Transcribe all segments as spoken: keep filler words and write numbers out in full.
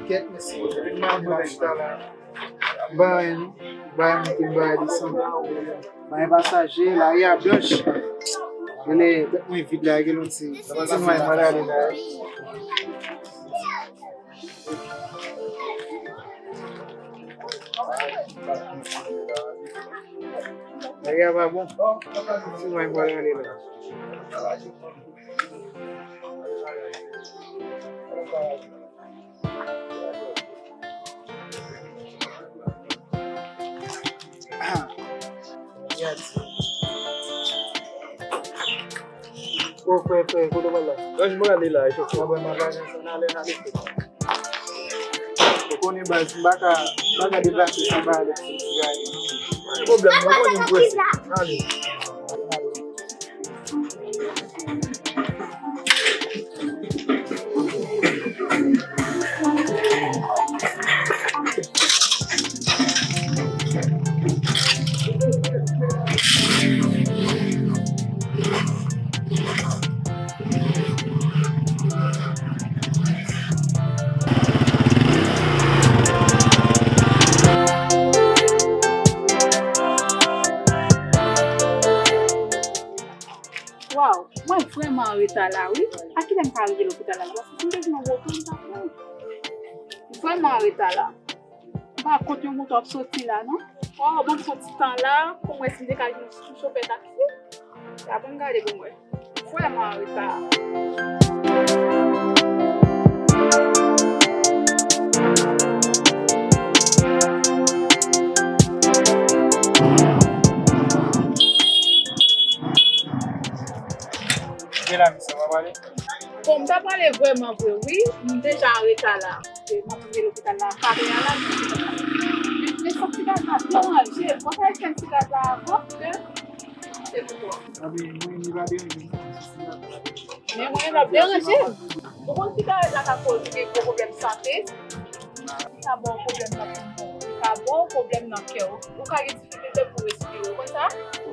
Kèt, mesye, depi m pa konn chita la. Ba anyen non. Ba anyen monte, ba anyen desann. Ba anyen pasaje, lari a blanch. Rele tèt mwen vid la, gen yon ti, ti nway mwen ale la. Lari a pa bon. Ti nway mwen ale la. O frè, frè, kote w pral la? Ranjman ale la, e chofè. Mwen, mwen pa gen sa, n ale, n ale. Ou konnen baz, m pa ka, m pa ka deplase san ba elektrik. Pa gen pwoblèm, mwen konnen m prese. Ale. Waw, mwen vrèman an reta la, wi. A kilè m ka rive lopital la? Paske si m te gen yon woto, m t ap pran. M vrèman an reta la. M pa kont yon moto ap soti la, non. Oh, ban m fon ti tan la, pou m wè si m te ka jwenn yon chofè taksi. Ya, ban m gade pou m wè. M vrèman an reta. Gen la, misye, w ap pale? Bon, m ta pale vrèman vre, wi. M deja an reta la. M ap rive lopital la, pa gen anyen la. Men, men sa ti gad la deranje. Mwen ta fè ti gad la avan, ke se pou twa. Abi, mwen, li pa deranje m. Men mwen, l ap deranje m. Ou konn sigarèt la ka koz ou gen gwo pwoblèm sante. Li ka ba w pwoblèm nan poumon. Li ka ba w pwoblèm nan kè w. Ou ka gen difikilte pou respire. Ou konn sa?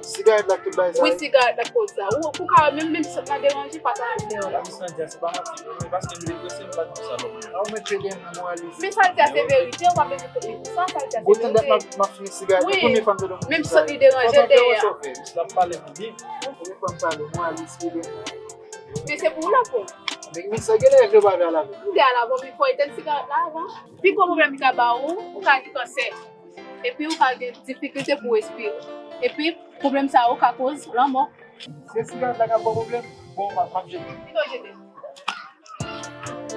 Sigarèt la k tout bagay sa. Wi, sigarèt la k koz sa. Ou, ou ka menm, menm si w ap deranje, pa ta al deyò la. Misye, se pa manti, non, men paske m deprese, m pa t di sa lòt. A, ou mèt fè dèyè m, Moralis. Men sa l di a se verite, ou pa bezwen kote pou sa, sa l di a se verite. Gon ti dat m ap, m ap fimen sigarèt la, premye fwa m tande yon moun di sa. Wi, menm si li deranje dèyè a. Misye ap pale pou li. Premye fwa m pale, Moralis, li deranje. Men se pou ou l ap pran. Men, men sa genlè yo pa vle al avè m. M te al avè w, men fò w etenn sigarèt la avan. Pi gwo pwoblèm li ka ba ou, ou ka gen kansè. Epi ou ka gen difikilte pou respire. Epi pwoblèm sa yo ka koz lanmò. Se sigarèt la k ap ba w pwoblèm? Bon, m ap, m ap jete. Kite w jete.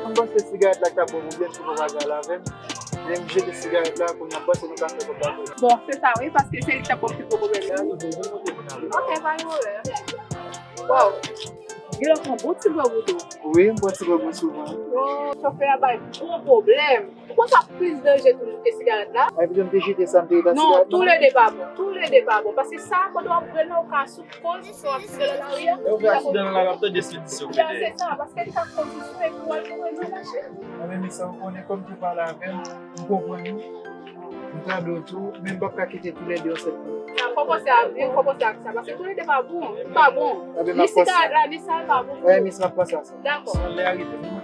M panse sigarèt la k ap ba w pwoblèm, pou w pa al avè m. Men m jete sigarèt la, kounye a m panse nou ka fè kòb la pou mwen. Bon, se sa wi, paske se li k t ap ba w pi gwo pwoblèm nan. Ok, pa gen pwoblèm. Waw. Genlè w pran bon ti bwè bouton. Wi, m pran ti bwè byen souvan. Oh, chofè a bay gwo pwoblèm. Ou konn sa plis danje toujou ke sigarèt la? Ay, pito m te jete sa, m te rete ak sigarèt la. Non, toulede pa bon. Toulede pa bon. Paske sa, pandan w ap bwè l la, ou ka sou koz, sa w ap tire nan lari a. E ou fè aksidan nan lari, w ap tande sou dis yo. Ya, se sa, paske li ka koz ou sou epi w al mouri nan machin. Mwen menm sa, ou konnen, kòm te pale avè m, m konprann ou. M tande w tou, men m p ap ka kite toulede yon sèl kou. Sa, fò panse a vi w, fò panse ak sa, paske toulede pa bon. Pa bon. Ni sigarèt la, ni sa, pa bon. Wi, mis, m ap panse a sa. Dakò. Lè a rive.